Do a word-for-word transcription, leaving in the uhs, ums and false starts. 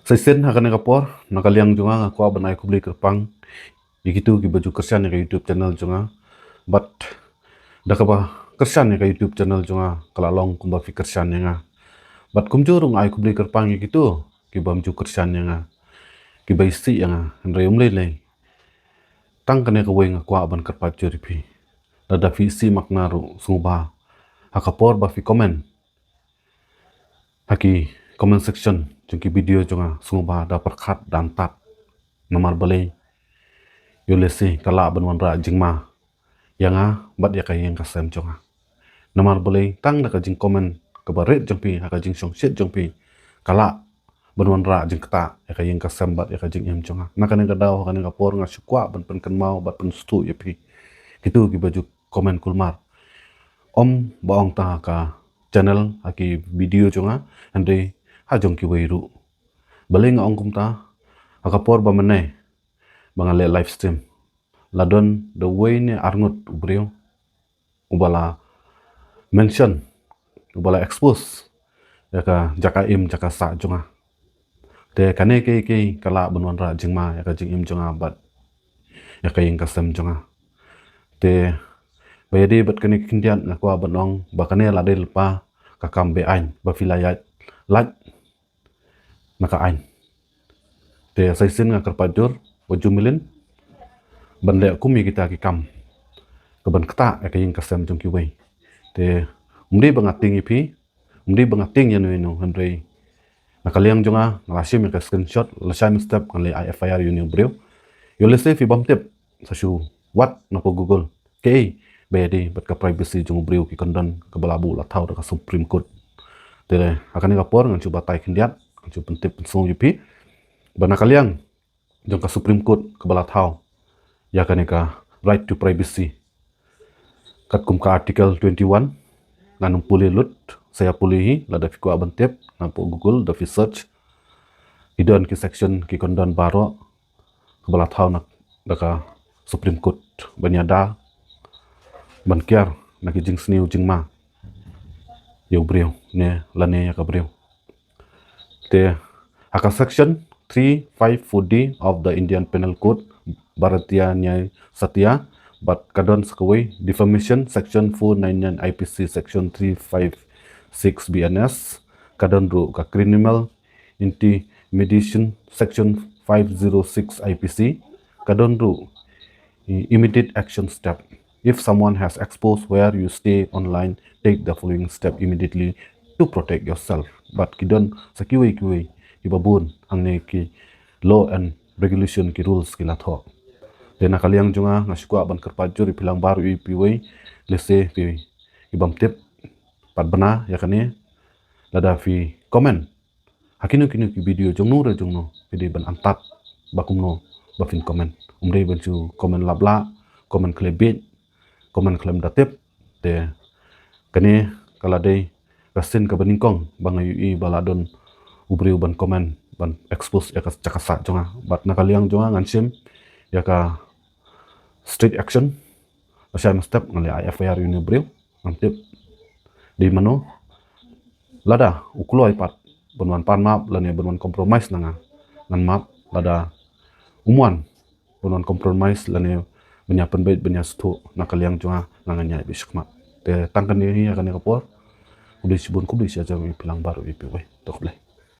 Sa shisien ha kane ka por, na ka liang jong nga nga kwah ban ai khublei kyrpang ïa kito kiba ju kyrshan ïa ka YouTube channel jong nga. Bad da kaba kyrshan ïa ka YouTube channel jong nga ka la long kumba phi kyrshan ïa nga. Bad kumjuh ruh nga ai khublei kyrpang ïa kito kibym ju kyrshan ïa nga, kiba isih ïa nga. Hynrei ym lei lei, tang kane kawei nga kwah ban kyrpad jur ïa phi. Lada phi isih makna ruh, sngewbha ha ka por ba phi comment ha ki comment section jong ki video jong nga, sngewbha da pyrkhat da antad. Namar balei? Ïoh lehse ka lah ban wanrah jingma ïa nga bad ïa ka ïing ka sem jong nga. Namar balei? Tang da ka jingcomment kaba rit jong phi, ha ka jingshongshit jong phi, ka lah ban wanrah jingktah ïa ka ïing ka sem bad ïa ka jingim jong nga. Na kane ka daw, ha kane ka por, nga shu kwah ban pynkynmaw bad pynsngewthuh ïa phi, kito kiba ju comment kulmar, ym ba ong tang ha ka channel, ha ki video jong nga, hynrei ha jong kiwei ruh. Balei nga ong kumta? Ha ka por ba mynne ba nga leh live stream, la don da uwei ne arngut u briew uba la mention, uba la expose ïa ka jaka im jaka sah jong nga. Te kane kaei kaei ka lah ban wanrah jingma ïa ka jingim jong nga bad ïa ka ïing ka sem jong nga. Te ba ïadei bad kane ka khyndiat, nga kwah ban ong ba kane la dei lypa ka kam be-aiñ ba phi la ïaid lait na ka aiñ. Te sa shisien nga kyrpad jur, wat ju mlien ban leh kum ïa kita ki kam ka ban ktah ïa ka ïing ka sem jong kiwei. Te ym dei ba nga tieng ïa phi, ym dei ba nga tieng ïano ïano, hynrei na ka liang jong nga, nga la shim ïa ka screenshot, lashai mynstep ngan leit ai F I R ïa une u briew. Ïoh lehse phi bym tip, sa shu wad na poh Google kaei ba ïadei bad ka privacy jong u briew, ki kyndon kaba la buh la thaw da ka Supreme Court. Te ha kane ka por ngan shu batai khyndiat, ngan shu pyntip pynsngew ïa phi ba na ka liang jong ka Supreme Court kaba la thaw ïa kane ka right to privacy, katkum ka Article twenty-one, ngan ym pule lut, sa ïa pule hi, lada phi kwah ban tip, na poh Google da phi search. Ki don ki section, ki kyndon baroh kaba la thaw na da ka Supreme Court ban ïada, ban kiar na ki jingsniew jingma ïa u briew ne lane ïa ka briew. Te ha ka section three five four D of the Indian Penal Code, Bharatiya Nyaya Sanhita, bad ka don sa kawei, defamation, section four nine nine I P C, section three five six B N S, ka don ruh ka criminal intimidation, section five zero six I P C, ka don ruh i-, immediate action step. If someone has exposed where you stay online, take the following step immediately to protect yourself. Bad ki don sa kiwei kiwei kiba bun hangne ki law and regulation, ki rules ki la thoh. Te na ka liang jong nga, nga shu kwah ban kyrpad jur ïa phi lang baroh, ïa phi wei, lehse phi, phi bym tip pat bha ïa kane, lada phi comment ha kino kino ki video jongno re jongno, phi dei ban antad ba kumno ba phin comment. Ym dei ban shu comment lap lah, comment khlem bieit, comment khlem da tip. Te kane ka la dei ka sien kaba nyngkong ba nga ïohi ba la don u briew ban comment, ban expose ïa ka jaka sah jong nga. Bad na ka liang jong nga ngan shim ïa ka strict action. Lashai mynstep ngan leit ai F I R ïa une u briew, ngam tip dei mano. Lada u kloi pat ban wan pan map lane ban wan compromise na nga, ngan map. Lada um wan ban wan compromise lane ban ïa pynbeit, ban ïa sngewthuh, na ka liang jong nga, nga ngan ïaid beit shakhmat. Te tang kane hi ha kane ka por. Khublei shibun, khublei shihajar ïa phi lang baroh, ïa phi wei. To khublei.